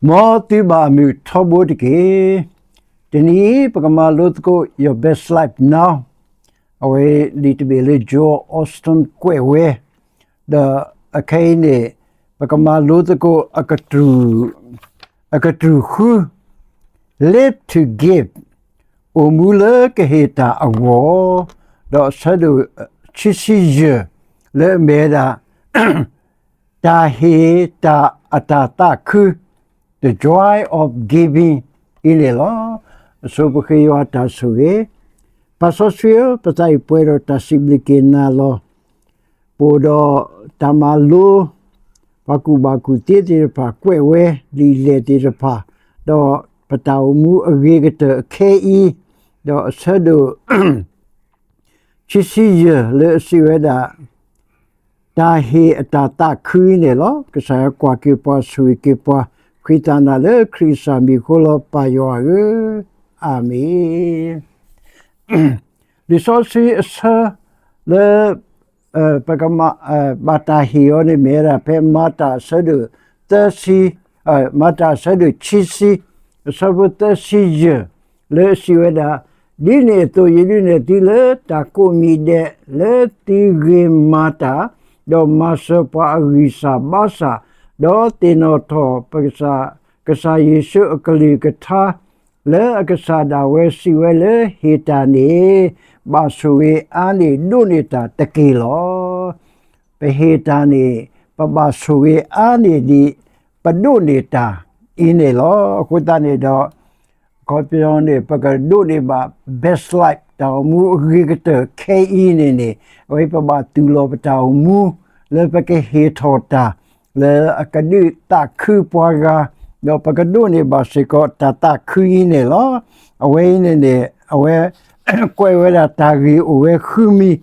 မ်သုဘၣ်အမုာ်ထီဘိတက့ၢ်. တနံၤအံၤ ပကမၤလိသကိး Your Best Life Now, အဝဲလံာ်တဘ့ၣ်လၢ Joel Osteen ကွဲးဝဲ, ဒီးအခဲအံၤန့ၣ် ပကမၤလိသကိး အကတြူၢ်ဃု, Live to Give, အိၣ်မူလၢကဟ့ၣ်တၢ်အဂီၢ်, ဒီးအဆၢဒိၣ်ခံဆံယဲၢ် လၢအမ့ၢ်ဝဲဒၣ် တၢ်ဟ့ၣ်တၢ်အတၢ်သးခု, The Joy of Giving အံၤန့ၣ်လီၤ. အဆိပဃ့ယွၤတၢ်ဆိၣ်ဂ့ၤ, ပၢ်စီဆှံဧၢ, ပသးအံၤပှဲၤဒီးတၢ်စံးဘျုးက့ၤနၤလီၤ. ပအိၣ်ဒီးတၢ်မၤလိ ပှၤကူၣ်ဘၣ်ကူၣ်သ့သ့ၣ်တဖၣ်ကွဲးဝဲ ဒ်လဲၣ်သ့ၣ်တဖၣ်, ဒီးပတၢ်အိၣ်မူအဂ့ၤကတၢၢ်အခဲအံၤ, ဒီးအဆၢဒိၣ် ခံဆံယဲၢ် လၢအစံးဝဲဒၣ် တၢ်ဟ့ၣ်အတၢ်သးခုအံၤန့ၣ်လီၤ. ကစၢ်ယွၤကွၢ်က့ၤပှၤ ဆိၣ်ဂ့ၤက့ၤပှၤ, ဃံသးနၤလၢခရံာ်ကစၢ်မံၤအဃိလီၤ ပၢ်ယွၤဧၢ, အၤမ့ၣ်. လံာ်စီဆှံအဆၢလၢ ပကမၤ ဘၣ်တၢ်ဟ့ၣ်အီၤန့ၣ်မ့ၢ်ဝဲဒၣ် ဖဲမၤတၢ်အဆၢဒိၣ်သၢဆံ, မၤတၢ်အဆၢဒိၣ်ခံဆံ, အဆၢဖိသၢဆံယဲၢ်, လၢအစံးဝဲဒၣ်, ဒ်န့ၣ်အသိး ယဒုးနဲၣ်သုလၢတၢ်ကိးမံၤဒဲး လၢသုဂ့ၤမၤတၢ်, ဒီးမၤစၢၤပှၤအဂံၢ်စၢ်ဘါစၢ်, ဒီးသ့ၣ်နီၣ်ထီၣ် ကစၢ်ယ့ၣ်ၡူးအကလုၢ်ကထါ, လၢအကစၢ်ဒၣ်ဝဲစံးဝဲလၢ ဟ့ၣ်တၢ်န့ၣ် ဘၣ်ဆိၣ်ဂ့ၤအါန့ၢ်ဒိးန့ၢ်တၢ်တက့ၢ်လီၤ. ပဟ့ၣ်တၢ်န့ၣ် ပဘၣ်ဆိၣ်ဂ့ၤအါန့ၢ်ဒံး ပဒိးန့ၢ်တၢ်အံၤန့ၣ်လီၤ. အဃိသတးန့ၣ်ဒီး အခီပညီန့ၣ် ပကဒိးန့ၢ်ဘၣ် best life တၢ်အိၣ်မူအဂ့ၤကတၢၢ်ခဲအံၤန့ၣ်န့ၣ် အဝဲပဘၣ်သူၣ်လီၤပတၢ်အိၣ်မူ လၢပကဟ့ၣ်ထီၣ်တၢ် လၢအကဒုးသးခုပှၤဂၤ, ဒီးပကဒိးန့ၢ်ဘၣ်စ့ၢ်ကီးတၢ်သးခုအံၤန့ၣ်လီၤ. အဝဲအံၤန့ၣ်န့ၣ် အဝဲ ကွဲးဝဲဒၣ်တၢ်ဂ့ၢ်အိၣ်ဝဲဃုမံၤ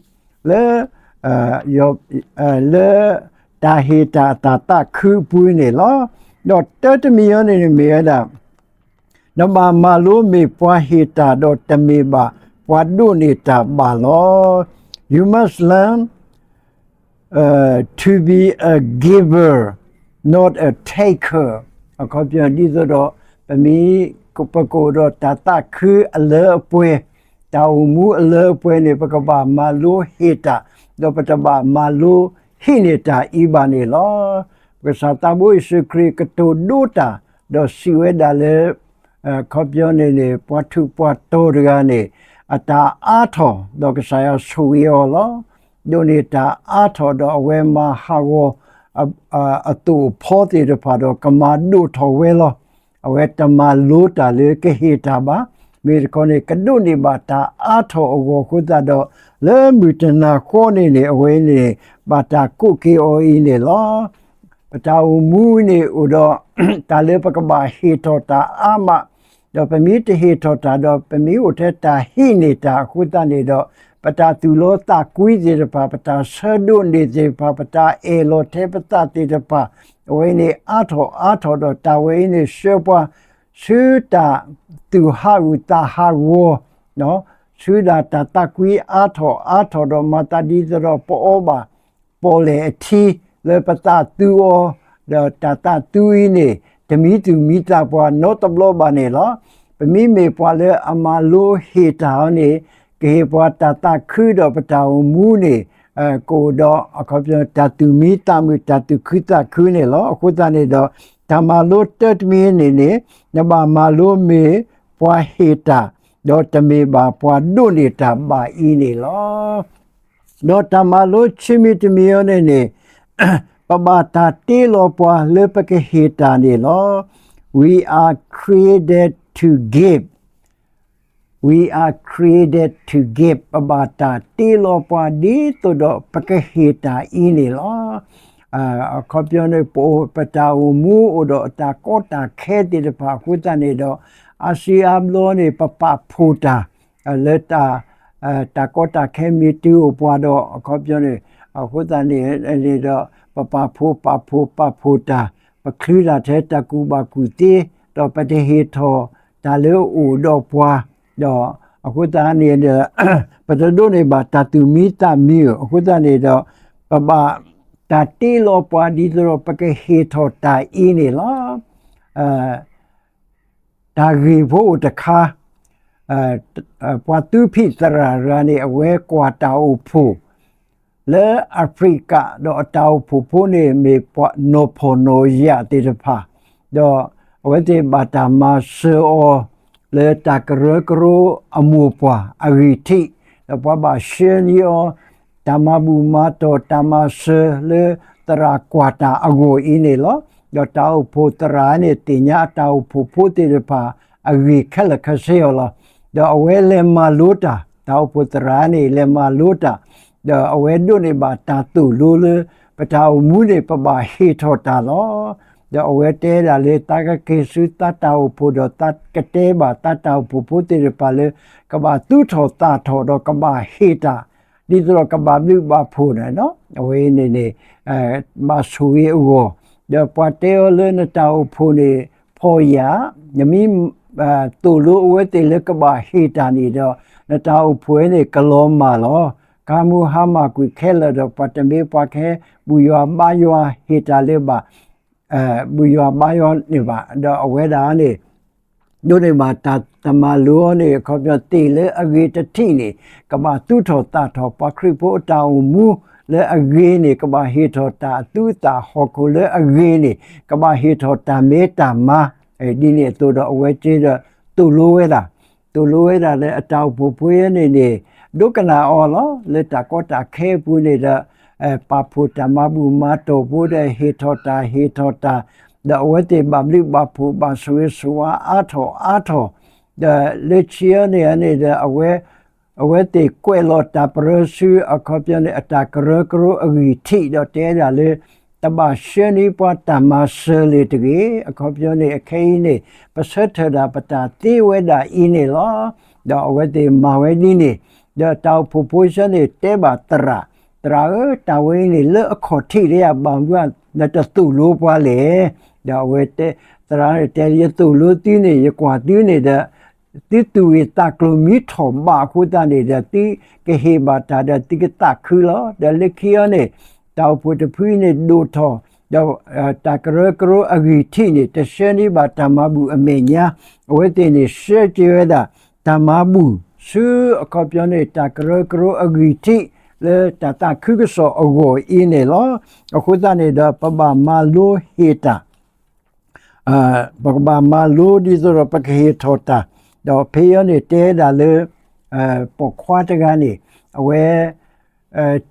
လၢ လၢတၢ်ဟ့ၣ်တၢ်အတၢ်သးခုအပူၤန့ၣ်လီၤ. ဒီးတၢတမံၤအံၤန့ၣ်န့ၣ်မ့ၢ်ဝဲဒၣ် နဘၣ်မၤလိမ့ၢ်ပှၤဟ့ၣ်တၢ်ဒီးတမ့ၢ်ဘၣ်ပှၤဒိးန့ၢ်တၢ်ဘၣ်လီၤ. You must learn to be a giver, not a taker. အခီပညီဒ်သိးဒီး ပမ့ၢ်ပကအိၣ်ဒီးတၢ်သးခုအလၢအပှဲၤ, တၢ်အိၣ်မူအလၢအပှဲၤန့ၣ် ပကဘၣ်မၤလိဟ့ၣ်တၢ်, ဒီးပတဘၣ်မၤလိဟံးန့ၢ်တၢ်အံၤဘၣ်န့ၣ်လီၤ. ပကစၢ်သးဘိယ့ၣ်ၡူးခရံာ်ကတိၤဒိတၢ်, ဒီးစံးဝဲဒၣ်လၢ အခီပညီန့ၣ်န့ၣ် ပှၤထူးပှၤတီၤတဂၤန့ၣ် အတၢ်အါထီၣ် ဒီးကစၢ်ယွၤဆိၣ်ဂ့ၤအီၤလီၤ. ဒိးန့ၢ်တၢ်အါထီၣ်ဒီးအဝဲမၤဟးဂီၤ အသိးအဖီသ့ၣ်တဖၣ်ဒီး ကမၤဒိၣ်ထီၣ်ဝဲလီၤ. အဝဲတမၤလိတၢ်လၢကဟ့ၣ်တၢ်ဘၣ်. မ့ၢ်တခီန့ၣ် ကဒိးန့ၢ်ဘၣ်တၢ်အါထီၣ်အဂီၢ်အဃိသတးဒီး လၢမုၢ်တနၤဃီန့ၣ်န့ၣ် အဝဲန့ၣ် ဘၣ်တၢ်ကိးက့ၤအီၤအံၤန့ၣ်လီၤ. ပတၢ်အိၣ်မူန့ၣ်အိၣ်ဒီး တၢ်လၢပကဘၣ်ဟ့ၣ်ထီၣ်တၢ်အါမး, ဒီးပမ့ၢ်တဟ့ၣ်ထီၣ်တၢ်ဒီး ပမ့ၢ်အိၣ်ထဲတၢ်ဟံးန့ၢ်တၢ်အဃိသတးန့ၣ်ဒီး ပတၢ်သူၣ်လီသးကွံသ့ၣ်တဖၣ်, ပတၢ်ဆၢဒိးန့ၢ်သ့ၣ်တဖၣ်, ပတၢ်အဲၣ်လီၤထဲပသးသ့ၣ်တဖၣ်, အဝဲန့ၣ်အါထီၣ်အါထီၣ်ဒီး တၢ်ဝဲအံၤန့ၣ်ဆှၢပှၤ ဆူတၢ်သူၣ်ဟးဂူာ်သးဟးဂီၤ, ဆူဒၣ်တၢ်သးကွံအါထီၣ်အါထီၣ်ဒီး မၤသးဒ်သိးဒီးပအီဘၣ် ပီၣ်လဲၣ်အထံ လၢပသးသူအီၤ, ဒီးတၢ်သးသူအံၤန့ၣ် တမံသူၣ်မံသးပှၤနီတဘျီဘၣ်န့ၣ်လီၤ. ပမ့မ့ၢ်ပှၤလၢအမၤလိဟ့ၣ်တၢ်အီၤန့ၣ် ကဟ့ၣ်ပှၤတၢ်သးခုဒီးပတၢ်အိၣ်မူန့ၣ် ကအိၣ်ဒီးအခီပညီ တၢ်သူၣ်မံသးမုာ် တၢ်သူၣ်ခုသးခုန့ၣ်လီၤ. အဃိသတးန့ၣ်ဒီး တၢ်မၤလိတၢတမံၤန့ၣ်န့ၣ် နဘၣ်မၤလိမ့ၢ်ပှၤဟ့ၣ်တၢ် ဒီးတမ့ၢ်ဘၣ်ပှၤဒိးန့ၢ်တၢ်ဘၣ်အံၤန့ၣ်လီၤ. ဒီးတၢ်မၤလိဆံမံၤတမံၤအံၤန့ၣ်န့ၣ် ပဘၣ်တၢ်တ့လီၤပှၤလၢပကဟ့ၣ်တၢ်န့ၣ်လီၤ. We are created to give. We are created to give. ပဘၣ်တၢ်တ့လီၤပှၤဒ်သိးဒီးပကဟ့ၣ်တၢ်အံၤန့ၣ်လီၤ. အခီပညီန့ၣ် ပအိၣ်ပတၢ်အိၣ်မူအိၣ်ဒီးတၢ်ကီတၢ်ခဲသ့ၣ်တဖၣ်အဃိသတးန့ၣ်ဒီး အါစုအါဘျီန့ၣ် ပပာ်ဖှိၣ်တၢ် လၢ တၢ်ကီတၢ်ခဲမ့ၢ်တုၤအိၣ်ပှၤဒီး အခီပညီန့ၣ် အဃိသတးန့ၣ်န့ၣ်ဒီး ပပာ်ဖှိၣ်ပာ်ဖှိၣ်ပာ်ဖှိၣ်တၢ်, ပချုးတၢ်ထဲတၢ်ကူၣ်ဘၣ်ကူၣ်သ့, ဒီးပတဟ့ၣ်ထီၣ်တၢ်လၢအအိၣ်ဒီးပှၤ, ဒီးအဃိသတးန့ၣ်ဒီး ပတဒိးန့ၢ်ဘၣ်တၢ်သူၣ်မံသးမုာ်, အဃိသတးန့ၣ်ဒီး ပဘၣ်တၢ်တ့လီၤပှၤဒ်သိးဒီးပကဟ့ၣ်ထီၣ်တၢ်အံၤန့ၣ်လီၤ. တၢ်ဂ့ၢ်ဖိအိၣ်တခါ, ပှၤသူဖံးသရၣ်တဂၤန့ၣ် အဝဲကွၢ်တၢ်အိၣ်ဖှိၣ် လၢအဖရံကၤ ဒီးအတၢ်အိၣ်ဖှိၣ်ဖိန့ၣ် မ့ၢ်ပှၤနီၢ်ဖှီၣ်နီၢ်ယာ်သ့ၣ်တဖၣ်, ဒီးအဝဲသ့ၣ်ဘၣ်တၢ်မၤစၢၤအီၤ လၢတၢ်ကရၢကရိအမိၢ်ပှၢ်အဂံၢ်ထံး, ဒီးပှၤဘၣ်ဆှၢန့ၢ်အီၤ တၢ်မၤဘူၣ်မၤတီၢ် တၢ်မၤစၢၤလၢသရၣ်ကွၢ်တၢ်အဂီၢ်အံၤန့ၣ်လီၤ. ဒီးတၢ်အိၣ်ဖှိၣ်သရၣ်န့ၣ် သ့ၣ်ညါအတၢ်အိၣ်ဖှိၣ်ဖိသ့ၣ်တဖၣ်အဂ့ၢ်ခဲလၢာ်ခဲဆ့အီၤလီၤ. ဒီးအဝဲလဲၤမၤလိတၢ်, တၢ်အိၣ်ဖှိၣ်သရၣ်န့ၣ် လဲၤမၤလိတၢ်, ဒီးအဝဲဒိးန့ၢ်ဘၣ်တၢ်သိၣ်လိလၢ ပတၢ်အိၣ်မူန့ၣ် ပဘၣ်ဟ့ၣ်ထီၣ်တၢ်လီၤ. ဒီးအဝဲတဲဒၣ်လၢ သးကက့ၤဆူသးတၢ်အိၣ်ဖှိၣ်ဒီး သးကတဲဘၣ်သးတၢ်အိၣ်ဖှိၣ်ဖိသ့ၣ်တဖၣ်လၢ ကဘၣ်သူၣ်ထီၣ်သးထီၣ်ဒီးကဘၣ်ဟ့ၣ်တၢ် ဒ်သိးဒီးကဘၣ်ဘျုးဘၣ်ဖှိၣ်န့ၣ်လီၤ. အဝဲအံၤန့ၣ်န့ၣ် ဘၣ်ဆိၣ်ဂ့ၤအဂီၢ်, ဒီးပှၤတဲအီၤလၢနတၢ်အိၣ်ဖှိၣ်န့ၣ် ဖှီၣ်ယာ်, နမ့ၢ်သိၣ်လိအဝဲသ့ၣ်လၢကဘၣ်ဟ့ၣ်တၢ်န့ၣ်ဒီး နတၢ်အိၣ်ဖှိၣ်ဝဲန့ၣ် ကလီၤမၢ်လီၤ. ကမူဟါမၢ်ကွံာ်ခဲလၢာ်ဒီး ပှၤတမ့ၢ်ပှၤကဟဲဘူၣ်ယွၤဘါယွၤ ဟ့ၣ်တၢ်လၢၤဘၣ် ဘူၣ်ယွၤဘါယွၤန့ၣ်ဘၣ်. ဒီးအဝဲဒၣ်န့ၣ် ဒိးန့ၢ်ဘၣ်တၢ်တမၤလိအီၤန့ၣ် အခီပညီသ့ၣ်လၢအဂ့ၤတထံၣ်န့ၣ် ကဘၣ်သူၣ်ထီၣ်သးထီၣ်, ပှၤခရံာ်ဖိအတၢ်အိၣ်မူလၢအဂ့ၤန့ၣ် ကဘၣ်ဟ့ၣ်ထီၣ်တၢ်အသူအသၣ်, ဟီၣ်ခိၣ်လၢအဂ့ၤန့ၣ် ကဘၣ်ဟ့ၣ်ထီၣ်တၢ်မ့ၢ်တၢ်မၤ, ဒ်န့ၣ်အသိးဒီး အဝဲသ့ၣ်ဒီးသိၣ်လိဝဲဒၣ် သိၣ်လိဝဲဒၣ်လၢအတၢ်အိၣ်ဖှိၣ်ဖိအံၤန့ၣ်န့ၣ် ဒိကနၣ်အီၤလီၤ. လၢတၢ်ကီတၢ်ခဲအပူၤန့ၣ်ဒီး ပာ်ဖှိၣ်တၢ်မၤဘူၣ်မၤတီၢ်ဖိဒီး ဟ့ၣ်ထီၣ်တၢ်ဟ့ၣ်ထီၣ်တၢ်, ဒီးအဝဲသ့ၣ်ဘၣ်ဘျုးဘၣ်ဖှိၣ် ဘၣ်ဆိၣ်ဂ့ၤဆိၣ်ဝါအါထီၣ်အါထီၣ်, ဒီးလၢခံအံၤန့ၣ်န့ၣ်ဒီး အဝဲ အဝဲသ့ၣ်ကွဲးလီၤတၢ်ပရၢဆူ အခီပညီန့ၣ် အတၢ်ကရၢကရိအဂံၢ်ထံး ဒီးတဲဒၣ်လၢ တဘၣ်ဆှၢန့ၢ်ပှၤတၢ်မၤစၢၤလၢၤတဂ့ၤ. အခီပညီန့ၣ် အခဲအံၤန့ၣ် ပဆၢထၢၣ်ဒၣ်ပတၢ်သ့ဝဲဒၣ်အံၤန့ၣ်လီၤ. ဒီးအဝဲသ့ၣ်မၤဝဲဒ်န့ၣ်, ဒီးတၢ်အိၣ်ဖှိၣ်ဖိဆၢန့ၣ် တဲဘၣ်သရၣ်, သရၣ်ဧၢ, တၢ်ဝဲအံၤန့ၣ် လၢအခီၣ်ထံးလၢယၤ ဘၣ်မနုၤနတသိၣ်လိပှၤလဲၣ်. ဒီးအဝဲတဲ, သရၣ်န့ၣ်တဲ, ယသိၣ်လိသုန့ၣ် ယကွၢ်သုန့ၣ်ဒီး သုသူၣ်ဂ့ၤသးကျိၤမံထီၣ်ဘၣ်အဃိသတးန့ၣ်ဒီး သုကဟ့ၣ်ဘၣ်တၢ်ဒီးသုကသးခုလီၤ. ဒီးလၢခံအံၤန့ၣ် တၢ်အိၣ်ဖှိၣ်တဖုအံၤန့ၣ်ဒိၣ်ထီၣ်, ဒီးတၢ်ကရၢကရိအဂံၢ်ထံးန့ၣ် တဆှၢန့ၢ်ဘၣ်တၢ်မၤဘူၣ်အမဲာ်ညါ, အဝဲသ့ၣ်န့ၣ် ဆှၢက့ၤဝဲဒၣ် တၢ်မၤဘူၣ်ဆူ အခီပညီန့ၣ် တၢ်ကရၢကရိအဂံၢ်ထံး လၢတၢ်သးခုကစီၣ်အဂီၢ်အံၤန့ၣ်လီၤ. အဃိသတးန့ၣ်ဒီး ပဘၣ်မၤလိဟ့ၣ်တၢ် ပကဘၣ်မၤလိဒ်သိးဒီးပကဟ့ၣ်ထီၣ်တၢ်, ဒီးဖဲအံၤန့ၣ်တဲဒၣ်လၢ ပိာ်ခွါတဂၤန့ၣ် အဝဲ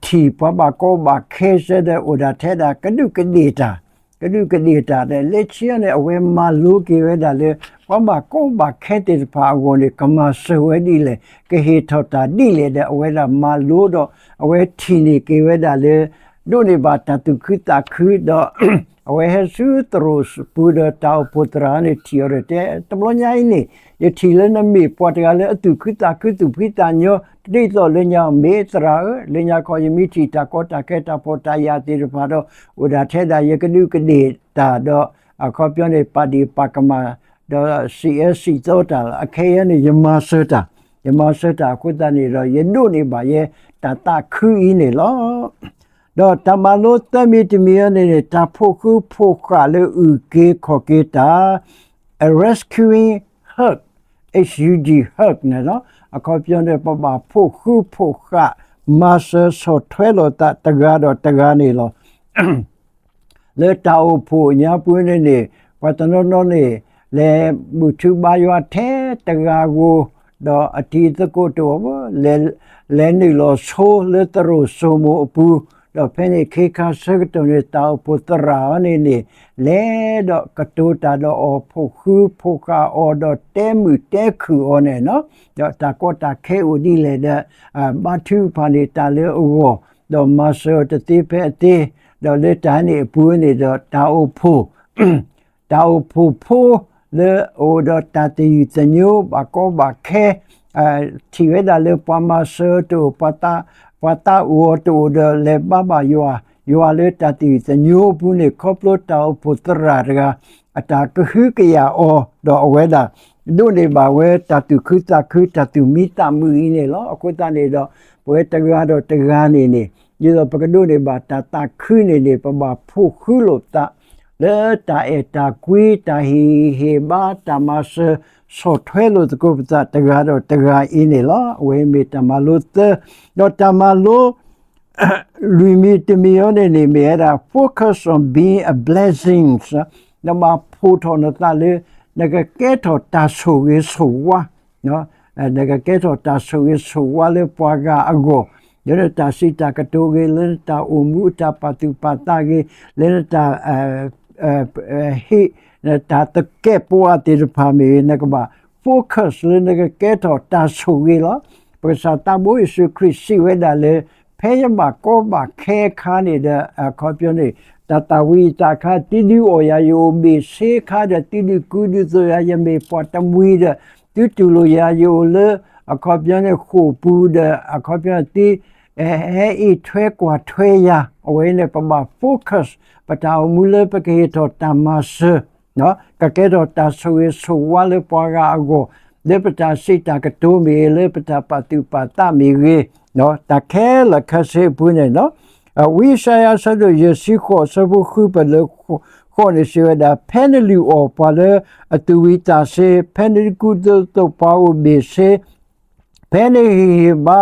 ထံၣ်ပှၤဘၣ်ကီဘၣ်ခဲစ့ၢ်ဒီး အိၣ်ဒၣ်ထဲဒၣ်ကဒူးကဒ့ၣ်တၢ်, ကဒူးကဒ့ၣ်တၢ်ဒီး လၢခံအံၤန့ၣ် အဝဲမၤလိက့ၤဝဲဒၣ်လၢ ပှၤဘၣ်ကီဘၣ်ခဲသ့ၣ်တဖၣ်အဂီၢ်န့ၣ် ကမၤစၢၤဝဲဒ်လဲၣ်, ကဟ့ၣ်ထီၣ်တၢ်ဒ်လဲၣ်ဒီး အဝဲဒၣ်မၤလိဒီး အဝဲထံၣ်န့ၢ်က့ၤဝဲဒၣ်လၢ ဒိးန့ၢ်ဘၣ်တၢ်သူၣ်ခုသးခုဒီး အဝဲဟဲဆူသရိာ်ပူၤဒီး တၢ်အိၣ်ဖှိၣ်သရၣ်န့ၣ်ထံၣ်အီၤဒီးတဲ, တဘျီညါအံၤန့ၣ် ယထံၣ်လၢနမ့ၢ်ပှၤတဂၤလၢအသူၣ်ခုသးခုသူၣ်ဖှံသးညီ ဒ်သိးလၢညါ မ့ၢ်သရၣ်ဧၢ, လၢညါခီယမ့ၢ်ထံၣ်တၢ်ကီတၢ်ခဲတၢ်ဖှီၣ်တၢ်ယာ်သ့ၣ်တဖၣ်ဒီး အိၣ်ဒၣ်ထဲဒၣ်ယကဒူးကဒ့ၣ်တၢ်ဒီး အခီပညီန့ၣ် ပာ်ဒ့ၣ်ပာ်ကမၣ် ဒီးစံးအၢစံးသီတၢ်လီၤ. အခဲအံၤန့ၣ် ယမၤစၢၤတၢ်, ယမၤစၢၤတၢ်အဃိသတးန့ၣ်ဒီး ယဒိးန့ၢ်ဘၣ်ယဲတၢ်သးခုအံၤန့ၣ်လီၤ. ဒီးတၢ်မၤလိသၢမံၤတမံၤအံၤန့ၣ်န့ၣ် တၢ်ဖိးဃူဖိးဃာ်လၢအုၣ်က့ၤခီၣ်က့ၤတၢ် a rescuing hug, H U G, hug န့ၣ်လီၤ. အခီပညီန့ၣ် ပဘၣ်ဖိးဃူဖိးဃာ် မၤစၢၤဆီၣ်ထွဲလိာ်သးတဂၤဒီးတဂၤန့ၣ်လီၤ. လၢတၢ်အိၣ်ဖှိၣ်အညါပူၤန့ၣ်န့ၣ် ပှၤတနီၤနီၤန့ၣ် လဲၤဘူၣ်ထူဘါယွၤထဲတဂၤဧိၤ, ဒီးအတံၤသကိးတအိၣ်ဘၣ်, လဲၤနုာ်လီၤဆိလၢသရိာ်စိမိၤအပူၤ, ဒီးဖဲန့ၣ်ခ့ခါဆၢကတီၢ်န့ၣ် တၢ်အိၣ်ဖှိၣ်သရၣ်အံၤန့ၣ်န့ၣ် လဲၤဒီးကတိၤတၢ်ဒီးအီၤ ဖိးဃူဖိးဃာ်အီၤ ဒီးတဲမုာ်တဲခုၣ်အီၤန့ၣ်လီၤ. ဒီးတၢ်ကီတၢ်ခဲအိၣ်ဒ်လဲၣ်ဒီး ဘါထုကဖၣ်န့ၢ်တၢ်လၢအဂီၢ်, ဒီးမၤစၢၤအီၤတသ့ဖဲအသ့, ဒီးလၢတၢ်န့ၣ်အပူၤန့ၣ်ဒီး တၢ်အိၣ်ဖှိၣ် တၢ်အိၣ်ဖှိၣ်ဖိလၢအအိၣ်ဒီးတၢ်သယုၢ်သညိ ဘၣ်ကီဘၣ်ခဲ, ထံၣ်ဝဲဒၣ်လၢပှၤမၤစၢၤအီၤတအိၣ်, ပှၤသးအိၣ်အီၤတအိၣ်ဒီး လဲၤဘါဘၣ်ယွၤ, ယွၤလၢတၢ်သယုၢ်သညိအပူၤန့ၣ် ခီဖျိတၢ်အိၣ်ဖှိၣ်သရၣ်တဂၤ အတၢ်ကဟုကယာ်အီၤ, ဒီးအဝဲဒၣ် ဒိးန့ၢ်ဘၣ်ဝဲတၢ်သူၣ်ခုသးခု တၢ်သူၣ်မံသးမုာ်အံၤန့ၣ်လီၤ. အဃိသတးန့ၣ်ဒီး ပဝဲတဂၤဒီးတဂၤန့ၣ်န့ၣ် ဒ်သိးပကဒိးန့ၢ်ဘၣ်တၢ်သးခုန့ၣ်န့ၣ် ပဘၣ်ဖိးဃူလိာ်သး လၢတၢ်အဲၣ်တၢ်ကွံ တၢ်ဟ့ၣ်ဂံၢ်ဟ့ၣ်ဘါ တၢ်မၤစၢၤ ဆီၣ်ထွဲလိာ်သကိးပသးတဂၤဒီးတဂၤအံၤန့ၣ်လီၤ. အဝဲမ့ၢ်တၢ်မၤလိသၢ, ဒီးတၢ်မၤလိ လွံၢ်မံၤတမံၤအံၤန့ၣ်န့ၣ် မ့ၢ်ဝဲဒၣ် focus on being a blessing, နဘၣ်ဖီၣ်ထီၣ်နသးလၢ နကကဲထီၣ်တၢ်ဆိၣ်ဂ့ၤဆိၣ်ဝါ နကကဲထီၣ်တၢ်ဆိၣ်ဂ့ၤဆိၣ်ဝါလၢပှၤဂၤအဂီၢ်, လၢနတၢ်စံးတၢ်ကတိၤဂ့ၤ, လၢနတၢ်အိၣ်မူအတၢ်ပာ်သူၣ်ပာ်သးဂ့ၤ, လၢနတၢ် ဟ့ၣ် တၢ်သကဲာ်ပဝးသ့ၣ်တဖၣ်မ့ၢ်ဂ့ၤ, နကဘၣ် focus လၢနကကဲထီၣ်တၢ်ဆိၣ်ဂ့ၤလီၤ. ပကစၢ်သးဘိယ့ၣ်ၡူးခရံာ်စံးဝဲဒၣ်လၢ ဖဲယဘၣ်ကီဘၣ်ခဲအခါန့ၣ်ဒီး အခီပညီန့ၣ် တၢ်သၣ်ဝံၤသးခါ သုဒုးအီၣ်ယၤယအိၣ်ဘ့ၣ်ဆ့ခါဒီး သုဒုးကူဒုးသိးယၤယမ့ၢ်ပှၤတမှံၤဒီး သုတူၢ်လိာ်ယၤယအိၣ်လၢ အခီပညီန့ၣ် ဃိာ်ပူၤဒီး အခီပညီသု ဟဲအ့ၣ်ထွဲကွၢ်ထွဲယၤ, အဝဲန့ၣ် ပဘၣ် focus ပတၢ်အိၣ်မူလၢပကဟ့ၣ်ထီၣ်တၢ်မၤစၢၤ, ကကဲထီၣ်တၢ်ဆိၣ်ဂ့ၤဆိၣ်ဝါလၢပှၤဂၤအဂီၢ်, လၢပတၢ်စံးတၢ်ကတိၤမ့ၢ်ဂ့ၤ, လၢပတၢ်ပာ်သူၣ်ပာ်သးမ့ၢ်ဂ့ၤ, တၢ်ခဲလၢာ်ခဲဆ့အပူၤန့ၣ်လီၤ. ဝံယၡါယၤအဆၢဒိၣ်ယဲၢ်ဆံဃိး အဆၢဖိဃု ပလၢဃိးန့ၣ် စံးဝဲဒၣ်, ဖဲနလုၢ်အီၣ်ပှၤလၢအသူၣ်ဝံၤသးဆ့, ဖဲနဒုးကူဒုးသိးပှၤအိၣ်ဘ့ၣ်ဆ့, ဖဲနဟ့ၣ်ဂံၢ်ဟ့ၣ်ဘါ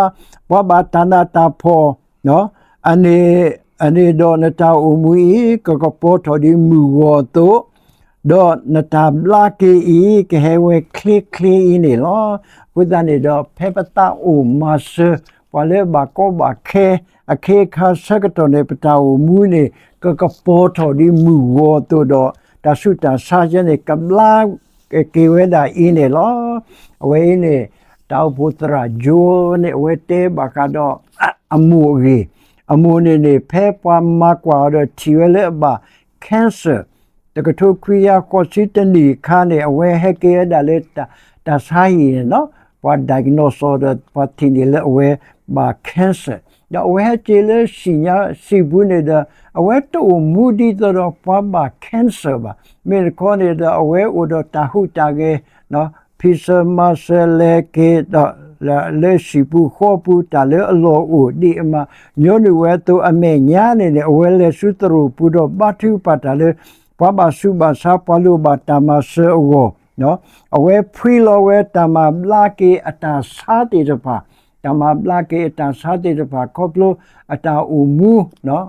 ပှၤဘၣ်တၢ်နးတၢ်ဖှီၣ်, အန့ၣ်, အန့ၣ်ဒီးနတၢ်အိၣ်မူအံၤ ကကပီၤထီၣ်ဒ်မုၢ်ဂီၤအသိး, ဒီးနတၢ်ဘျါက့ၤအံၤ ကဟဲဝဲချ့ချ့အံၤန့ၣ်လီၤ. အဃိသတးန့ၣ်ဒီး ဖဲပသးအိၣ်မၤစၢၤ ပှၤလၢဘၣ်ကီဘၣ်ခဲ အခ့အခါဆၢကတီၢ်န့ၣ် ပတၢ်အိၣ်မူန့ၣ် ကကပီၤထီၣ်ဒ်မုၢ်ဂီၤအသိးဒီး တၢ်ဆူးတၢ်ဆါယဲန့ၣ် ကဘျါက့ၤဝဲဒၣ်အံၤန့ၣ်လီၤ. အဝဲအံၤန့ၣ် တၢ်အိၣ်ဖှိၣ်သရၣ်ကၠိန့ၣ် အဝဲတဲဘၣ်ဃးဒီး အမိၢ်အဂ့ၢ်, အမိၢ်န့ၣ်န့ၣ် ဖဲပှၤမၤကွၢ်အီၤဒီးထံၣ်ဝဲလၢအဘၣ် cancer တကထိခွံကယၤဃိးဆံတနံၣ်အခါန့ၣ် အဝဲဟဲက့ၤဝဲဒၣ်လၢ တၢ်ဆါဟံၣ်န့ၣ်လီၤ. ပှၤ diagnose အီၤဒီး ပှၤထံၣ်န့ၢ်လၢအဝဲဘၣ် cancer ဒီးအဝဲဟဲက့ၤလၢ စံၣ်ညါစံာ်ပူၤန့ၣ်ဒီး အဝဲတအိၣ်မူဒ်သိးဒီးပှၤဘၣ် cancer ဘၣ်. မ့ၢ်တခီန့ၣ်ဒီး အဝဲအိၣ်ဒီးတၢ်ဟူးတၢ်ဂဲၤ ဖံးစၢၤမၤစၢၤလဲၤက့ၤဒီး လၢစံာ်ပူၤဃီပူၤ တၢ်လၢအလီၢ်အိၣ်ဒ်အမၤညီနုၢ်ဝဲအသိး အမဲာ်ညါန့ၣ်န့ၣ် အဝဲလဲၤဆူသရိာ်ပူၤဒီးဘါထုကဖၣ်တၢ်လၢ ပှၤဘၣ်ဆူးဘၣ်ဆါ ပှၤလိၣ်ဘၣ်တၢ်မၤစၢၤအဂီၢ်, အဝဲဖှံလီၤဝဲတၢ်မၤဘျါက့ၤအတၢ်ဆါသ့ၣ်တဖၣ်, တၢ်မၤဘျါက့ၤအတၢ်ဆါသ့ၣ်တဖၣ် ခီဖျိအတၢ်အိၣ်မူ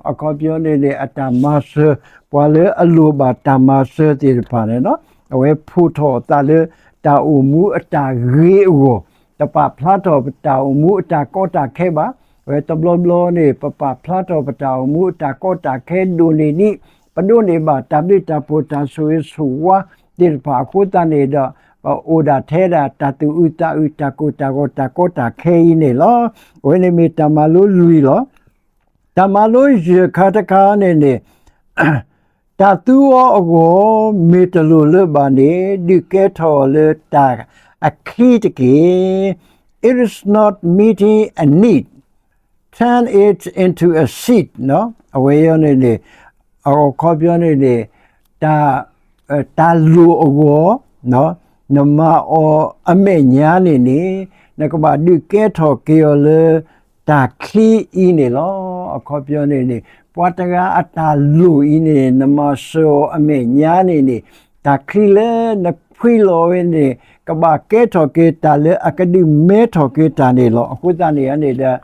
အခီပညီန့ၣ်န့ၣ် အတၢ်မၤစၢၤ ပှၤလၢအလိၣ်ဘၣ်တၢ်မၤစၢၤသ့ၣ်တဖၣ်န့ၣ်လီၤ. အဝဲဖှိၣ်ထီၣ်အသးလၢ တၢ်အိၣ်မူအတၢ်ဂ့ၤအဂီၢ်, တပာ်ဖျါထီၣ်ပတၢ်အိၣ်မူအတၢ်ကီတၢ်ခဲဘၣ်. အဝဲတဘျီဘျီန့ၣ် ပပာ်ဖျါထီၣ်ပတၢ်အိၣ်မူအတၢ်ကီတၢ်ခဲဒိၣ်န့ၢ်ဒံး, ပဒိးန့ၢ်ဘၣ်တၢ်ဘျုးတၢ်ဖှိၣ်တၢ်ဆိၣ်ဂ့ၤဆိၣ်ဝါသ့ၣ်တဖၣ်အဃိသတးန့ၣ်ဒီး ပအိၣ်ဒၣ်ထဲဒၣ်တၢ်သူၣ်အုးသးအုး တၢ်ကိၢ်တၢ်ဂီၤ တၢ်ကီတၢ်ခဲအံၤန့ၣ်လီၤ. အဝဲန့ၣ်မ့ၢ်တၢ်မၤလိလွံၢ်လီၤ. တၢ်မၤလိယဲၢ်ခါတခါန့ၣ်န့ၣ် တၢ်သူအီၤအဂီၢ် မ့ၢ်တလိၣ်လၢၤဘၣ်န့ၣ် ဒုးကဲထီၣ်လၢတၢ်အချံတက့ၢ်. It is not meeting a need, turn it into a seed အဝဲအံၤန့ၣ်န့ၣ် အခီပညီန့ၣ်န့ၣ် တၢ် တၢ်လိၣ်အဂီၢ် နမၤအီၤအမဲာ်ညါန့ၣ်န့ၣ် နကဘၣ်ဒုးကဲထီၣ်က့ၤအီၤလၢ တၢ်ချံအံၤန့ၣ်လီၤ. အခီပညီန့ၣ်န့ၣ် ပှၤတဂၤအတၢ်လိၣ်အံၤန့ၣ် နမၤစၢၤအီၤအမဲာ်ညါန့ၣ်န့ၣ် တၢ်ချံလၢနဖှံလီၤဝဲန့ၣ် ကဘၣ်ကဲထီၣ်က့ၤတၢ်လၢအကဒုးမဲထီၣ်က့ၤတၢ်န့ၣ်လီၤ. အဃိသတးန့ၣ်န့ၣ်ဒီး တၢ်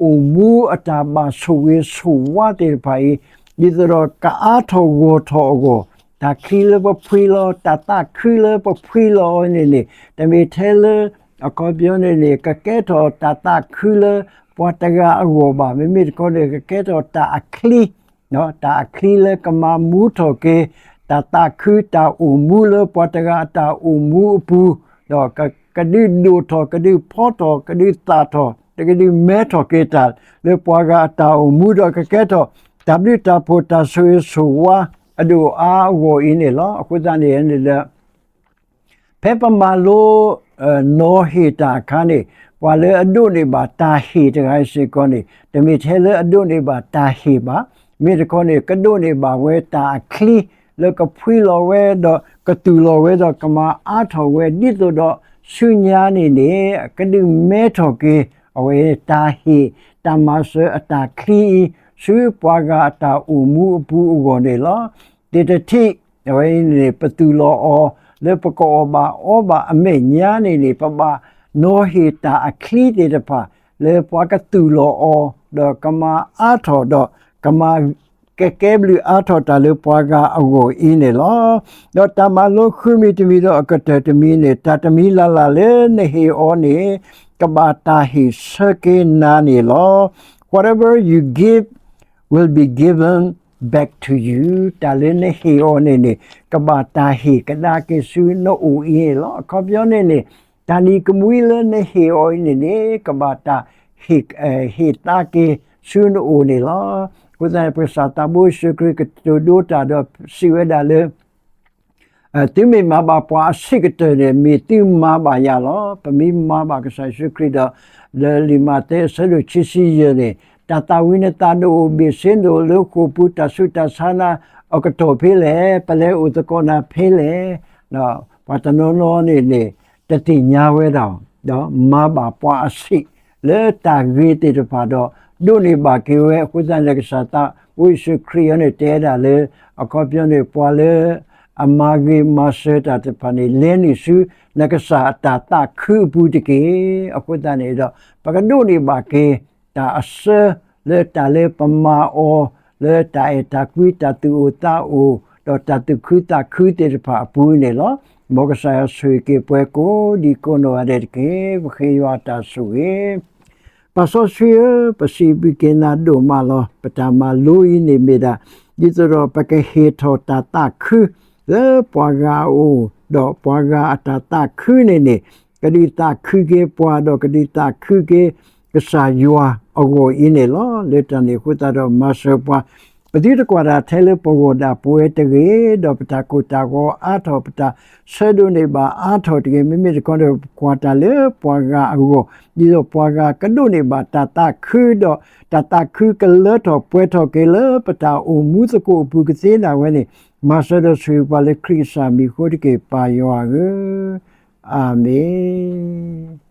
အိၣ်မူအတၢ်ဘၣ်ဆိၣ်ဂ့ၤဆိၣ်ဝါသ့ၣ်တဖၣ်အံၤ ဒ်သိးဒီးကအါထီၣ်ဂီၢ်ထီၣ်အဂီၢ် တၢ်ချံလၢပဖှံလီၤ တၢ်သးခုလၢပဖှံလီၤအီၤန့ၣ်န့ၣ် တမ့ၢ်ထဲလၢ အခီပညီန့ၣ်န့ၣ် ကကဲထီၣ်တၢ်သးခုလၢပှၤတဂၤအဂီၢ်ဘၣ်. မ့မ့ၢ်တခီန့ၣ် ကကဲထီၣ်တၢ်အချံ တၢ်အချံလၢကမၤမူထီၣ်က့ၤ တၢ်သးခုတၢ်အိၣ်မူလၢပှၤတဂၤအတၢ်အိၣ်မူအပူၤ, ဒီးကဒုးဒိၣ်ထီၣ် ကဒုးဖီထီၣ် ကဒုးသၣ်ထီၣ် ကဒုးမဲထီၣ်က့ၤတၢ်လၢပှၤဂၤအတၢ်အိၣ်မူ ဒီးကကဲထီၣ် တၢ်ဘျုးတၢ်ဖှိၣ်တၢ်ဆိၣ်ဂ့ၤဆိၣ်ဝါအဒိၣ်အါအဂီၢ်အံၤန့ၣ်လီၤ. အဃိသတးန့ၣ်န့ၣ်ဒီး ဖဲပမၤလိ နီၤဟ့ၣ်တၢ်အခါန့ၣ် ပှၤလၢအဒိးန့ၢ်ဘၣ်တၢ်ဟ့ၣ်တဂၤအံၤစ့ၢ်ကီးန့ၣ် တမ့ၢ်ထဲလၢအဒိးန့ၢ်ဘၣ်တၢ်ဟ့ၣ်ဘၣ်. မ့ၢ်တခီန့ၣ် ကဒိးန့ၢ်ဘၣ်ဝဲတၢ်အချံ လၢကဖှံလီၤဝဲဒီးကသူၣ်လီၤဝဲဒီးကမၤအါထီၣ်ဝဲ ဒ်သိးဒီးဆူညါန့ၣ်န့ၣ် ကဒုးမဲထီၣ်က့ၤ အဝဲတၢ်ဟ့ၣ်တၢ်မၤစၢၤအတၢ်ချံအံၤ ဆူပှၤဂၤအတၢ်အိၣ်မူအပူၤအဂီၢ်န့ၣ်လီၤ. သ့ၣ်တထံၣ်, အဝဲအံၤန့ၣ် ပသူၣ်လီၤအီၤ လၢပကအီၣ်ဘၣ်အီဘၣ်အမဲာ်ညါန့ၣ်န့ၣ် ပဘၣ်နီၤဟ့ၣ်တၢ်အချံသ့ၣ်တဖၣ် လၢပှၤကသူၣ်လီၤအီၤ ဒီးကမၤအါထီၣ်ဒီး ကမၤကကဲဘျုးအါထီၣ်တၢ်လၢပှၤဂၤအဂီၢ်အံၤန့ၣ်လီၤ. ဒီးတၢ်မၤလိဃုမံၤတမံၤဒီးအကတၢၢ်တမံၤန့ၣ် တၢ်တမံၤလၢ်လၢ်လၢနဟ့ၣ်အီၤန့ၣ် ကဘၣ်တၢ်ဟ့ၣ်ဆၢက့ၤနၤန့ၣ်လီၤ. Whatever you give will be given back to you. တၢ်လၢနဟ့ၣ်အီၤန့ၣ်န့ၣ် ကဘၣ်တၢ်ဟ့ၣ်ကဒါက့ၤဆူနအိၣ်အံၤန့ၣ်လီၤ. အခီပညီန့ၣ်န့ၣ် တၢ်နံၤကမှံလၢနဟ့ၣ်အီၤအံၤန့ၣ်န့ၣ် ကဘၣ်တၢ်ဟ့ၣ် ဟ့ၣ်သါက့ၤဆူနအိၣ်န့ၣ်လီၤ. အဃိသတးန့ၣ် ပကစၢ်သးဘိယ့ၣ်ၡူးခရံာ်ကတိၤဒိတၢ်ဒီးစံးဝဲဒၣ်လၢ သုမ့ၢ်မၤဘၣ်ပှၤအဆံးကတၢၢ်န့ၣ် မ့ၢ်သုမၤဘၣ်ယၤလီၤ. ပမ့ၢ်မၤဘၣ်ကစၢ်ယ့ၣ်ၡူးခရံာ်ဒီး လၢလံာ်မးသဲအဆၢဒိၣ်ခံဆံယဲၢ်န့ၣ် တၢ်သၣ်ဝံၤနသးနအိၣ်ဘ့ၣ်ဆ့နအိၣ်လၢဃိာ်ပူၤ တၢ်ဆူးတၢ်ဆါနၤအကတီၢ်ဖဲလဲၣ်, ပလဲၤအိၣ်သကိးနၤဖဲလဲၣ်, ဒီးပှၤတနီၤနီၤန့ၣ်န့ၣ် တသ့ၣ်ညါဝဲဒၣ် ဒီးမၤဘၣ်ပှၤအဆံး လၢတၢ်ဂ့ၤသ့ၣ်တဖၣ်ဒီး ဒိးန့ၢ်ဘၣ်က့ၤဝဲ အဃိသတးန့ၣ် ကစၢ်သးဘိယ့ၣ်ၡူးခရံာ်အံၤန့ၣ် တဲဒၣ်လၢ အခီပညီန့ၣ် ပှၤလၢအမၤဂ့ၤမၤစၢၤတၢ်တဖၣ်န့ၣ် လဲၤနုာ်ဆူနကစၢ်အတၢ်သးခုအပူၤတက့ၢ်. အဃိသတးန့ၣ်ဒီး ပကဒိးန့ၢ်ဘၣ်က့ၤ တၢ်အဆၢလၢတၢ်လၢပမၤအီၤ လၢတၢ်အဲၣ်တၢ်ကွံ တၢ်သူၣ်အိၣ်သးအိၣ် ဒီးတၢ်သူၣ်ခုသးခုသ့ၣ်တဖၣ်အပူၤန့ၣ်လီၤ. မ်ကစၢ်ယွၤဆိၣ်ဂ့ၤက့ၤပှၤကိးဒံကိးနီၢ်ဂၤဒဲးတက့ၢ်. ပဃ့ယွၤအတၢ်ဆိၣ်ဂ့ၤ ပၢ်စီဆှံဧၢ, ပစံးဘျုးက့ၤနၤဒိၣ်မးလီၤ. ပတၢ်မၤလိအံၤန့ၣ်မ့ၢ်ဒၣ် ဒ်သိးဒီးပကဟ့ၣ်ထီၣ်တၢ်သးခု လၢပှၤဂၤအအိၣ်, ဒီးပှၤဂၤအတၢ်သးခုန့ၣ်န့ၣ် ကဒုးသးခုက့ၤပှၤ ဒီးကဒုးသးခုက့ၤ ကစၢ်ယွၤအဂီၢ်အံၤန့ၣ်လီၤ. လၢတၢ်န့ၣ်အဃိသတးဒီးမၤစၢၤပှၤ ပသုတကွၢ်တၢ်ထဲလၢပဂီၢ်ဒၣ်ပဝဲတဂ့ၤ, ဒီးပတၢ်ကိၢ်တၢ်ဂီၤအါထီၣ် ပတၢ်ဆၢဒိးန့ၢ်ဘၣ်အါထီၣ်တဂ့ၤ. မ့မ့ၢ်တခီဒီး ပကွၢ်တၢ်လၢပှၤဂၤအဂီၢ်, ဒ်သိးပှၤဂၤကဒိးန့ၢ်ဘၣ်တၢ်သးခုဒီး တၢ်သးခုကလၢထီၣ်ပှဲၤထီၣ်က့ၤလၢပတၢ်အိၣ်မူသကိးအပူၤကသ့ဒၣ်ဝဲန့ၣ်, မၤစၢၤဒီးဆိၣ်ဂ့ၤပှၤလၢခရံာ်ကစၢ်မံၤအဃိတက့ၢ် ပၢ်ယွၤဧၢ, အၤမ့ၣ်.